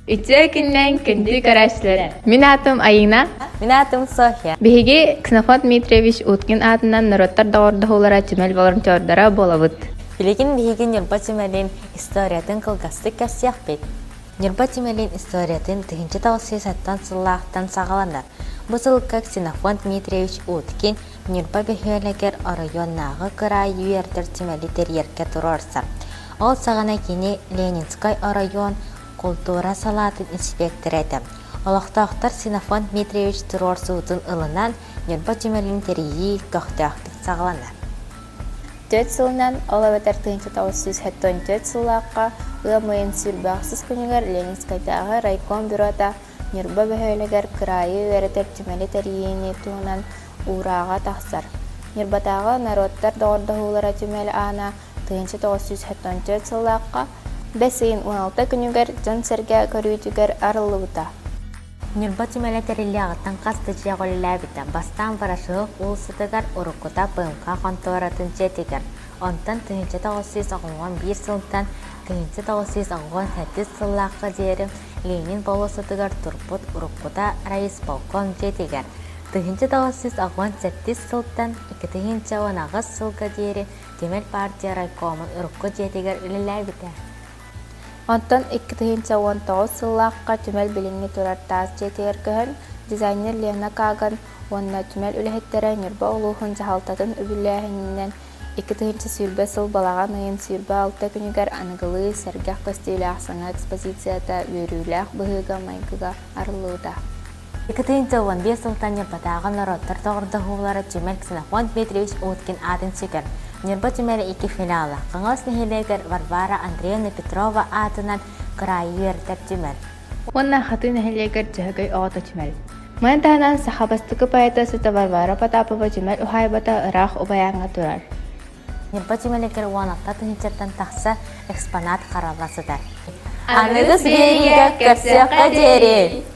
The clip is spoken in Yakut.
Үтүө күннэн күндү көрөөччүлэр! Мин аатым Айыына. Мин аатым Софья. Биһиги Ксенофонт Дмитриевич Уткин аатынан норуоттар доҕордоһуулара түмэл волонтердара буолабыт. Билигин биһиги Ньурба түмэлин историятын кылгастык кэпсиэхпит. Ньурба түмэлин историятын 1907 сыллаахтан саҕаланар. Бу сылга Ксенофонт Дмитриевич Уткин Ньурба бөһүөлэгэр оройуоннааҕы кыраайы үөрдэр түмэли тэрийэргэ туруорсар. Ол саҕана кини Ленинскэй оройуон култуура салаатын инспиэктэрэ этэ. Олохтоохтор Ксенофонт Дмитриевич туруорсуутун ылынан, Ньурба түмэлин тэрийии көхтөөхтүк саҕаланар. Түөрт сылынан, ол эбэтэр 1974 сыллаахха ыам ыйын 28 күнүгэр Ленинскэйдээҕи райком бюрота Ньурба бөһүөлэгэр кыраайы үөрэтэр түмэли тэрийиини туһунан уурааҕа тахсар. Ньурбатааҕы норуоттар доҕордоһуулара түмэл аана 1974 сыллаахха бэс ыйын 16 күнүгэр дьон-сэргэ көрүүтүгэр арыллыбыта. Ньурба түмэлэ тэриллиэҕиттэн хас да дьиэҕэ үлэлээбитэ. Бастаан Ворошилов уулуссатыгар, уруккута ПМХ хонтуоратын дьиэтигэр, онтон 1981 сылтан 1987 сыллаахха диэри Ленин болуоссатыгар турбут уруккута райисполком дьиэтигэр, 1987 сылтан 2018 сылга диэри Түмэл партия райкомун урукку дьиэтигэр үлэлээбитэ. Онтон 2019 сыллаахха түмэл билиҥҥи турар таас дьиэтигэр көһөн, дизайнер Лена Каган уонна түмэл үлэһиттэрэ Ньурба улууһун дьаһалтатын үбүлээһининэн 2020 сыл балаҕан ыйын 26 күнүгэр аныгылыы сэргэх көстүүлээх саҥа экспозицията үөрүүлээх быһыыга-майгыга арыллыбыта. 2015 сылтан Ньурбатааҕы норуоттар доҕордоһуулара түмэл Ксенофонт Дмитриевич Уткин аатын сүгэр. Ньурба түмэлэ икки филиала Хаҥалас нэһилиэгэр Варвара Андреевна Петрова аатынан кыраайы үөрэтэр түмэл. Уонна Хатыы нэһилиэгэр Дьөһөгөй оҕото түмэл. Маны таһынан саха бастакы поэтессата Варвара Потапова түмэл уһаайбата ыраах Убайааҥҥа турар. Ньурба түмэлигэр 16 тыһыынчаттан тахса экспонат харалла сытар. Аныгыс биэриигэ көрсүөххэ диэри!